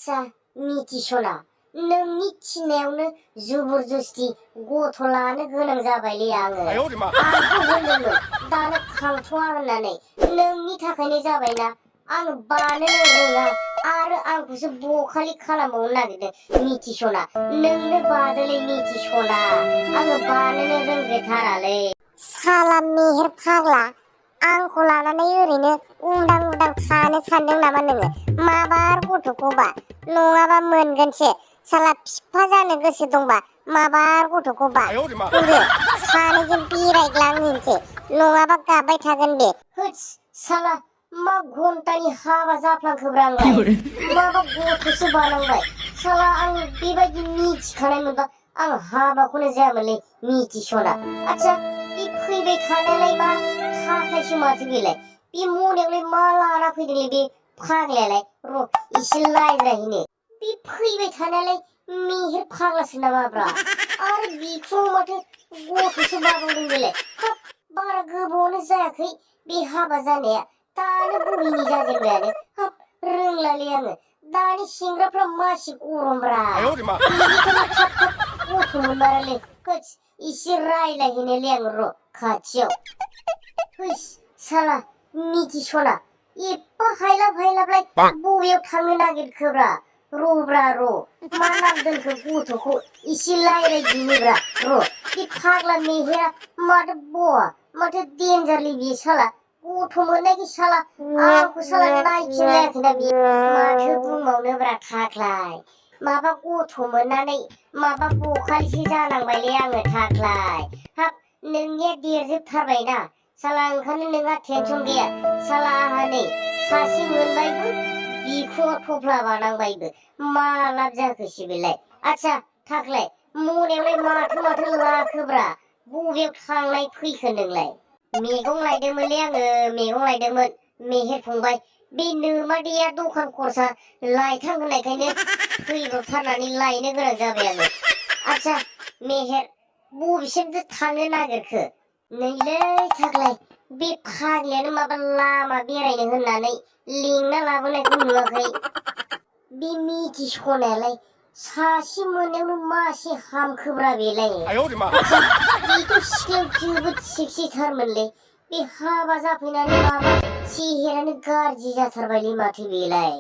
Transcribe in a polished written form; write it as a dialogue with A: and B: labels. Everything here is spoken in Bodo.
A: आच्छा मिथिस'ना नोंनि थिननायावनो जबरदस्ति गथ' लानो गोनां जाबायलै आङो। आंखौ होनदोंमोन दानो खांथ'वा होननानै नोंनि थाखायनो जाबायना आं बानोनो रोङा आरो आंखौसो बखालि खालामबावनो नागिरदों मिथिस'ना नोंनो बादोलै मिथिस'ना आङो बानोनो रोंगौथारालै।
B: साला मेहेर फाग्ला आंखौ लानानै ओरैनो उदां उदां थानो सानदों नामा नोङो? माबार गथ'खौबा नङाबा मोनगोनसो। साला फिफा जानो गोसो दंबा माबार गथ'खौबा होदो सानैजों बेरायग्लांहैनोसै नङाबा गाबबाय थागोन बे।
A: होस साला मा घन्टानि हाबा जाफ्लांखोब्रा आंलाय माबा गथ'सो बानांबाय साला आं बेबायदि मिथिखानाय मोनबा आं हाबाखौनो जायामोनलै मिथिस'ना। आच्छा बे फैबाय थानायालाय मा थाखायसो माथो बेलाय बे मनायावलाय मा लाना फैदोंलै बे फाग्लायालाय र' एसे रायज्रायहैनो। बे फैबाय थानायालाय मेहेर फाग्लासो नामाब्रा आरो बिखुङाव माथो गथ'सो बाबावदों बेलाय। हाब बारा गोबावानो जायाखै बे हाबा जानाया दानो बुरिनि जाजेनबायानो। हाब रोंलालै आङो दानि सेंग्राफ्रा मासि गरमब्रा बिदिखौनो थाब थाब गथ' मोनमारालै। होस एसे रायज्लायहैनायलै आङो र' खाथियाव। होस साला मिथिस'ना एफा हायलाब हायलाबलाय बबेयाव थांनो नागिरखोब्रा र'ब्रा र' मा नाम दोनखो गथ'खौ एसे रायज्लायदिनिब्रा र' बे फाग्ला मेहेरा माथो बहा माथो देन्जारलै बियो साला गथ' मोननायनि साला आंखौ साला नायफिनलायाखैना बियो माथो बुंबावनोब्रा थाख्लाय माबा गथ' मोननानै माबा बखालिसो जानांबायलै आङो थाख्लाय। हाब नोंनिया देरजोबथारबायना साला ओंखायनो नोंहा टेनसन गैया साला आंहा नै सासे मोनबायबो बिखुङाव थफ्ला बानांबायबो मा लाब जाखोसै बेलाय। आच्छा थाख्लाय मनायावलाय माथो माथो लाखोब्रा बबेयाव थांनाय फैखो नोंलाय? मैगं लायदोंमोनलै आङो मैगं लायदोंमोन मेहेर फंबाय बे नोमादैया दखान खरसा लायथां होननायखायनो फैब्रबथारनानै लायनो गोनां जाबाय आङो। आच्छा मेहेर बबेसिमथो थांनो नागिरखो? नैलै थाख्लाय बे फाग्लायानो माबा लामा बेरायनो होननानै लिंना लाबोनायखौ नुवाखै? बे मिथिस'नायालाय सासे मोननायावनो मासे हामखोब्रा बेलाय। आच्छा बेथ' सिख्लायाव जोबोद सेक्सिथारमोनलै बे हाबा जाफैनानै माबा सेहेरानो गाज्रि जाथारबायलै माथो बेलाय।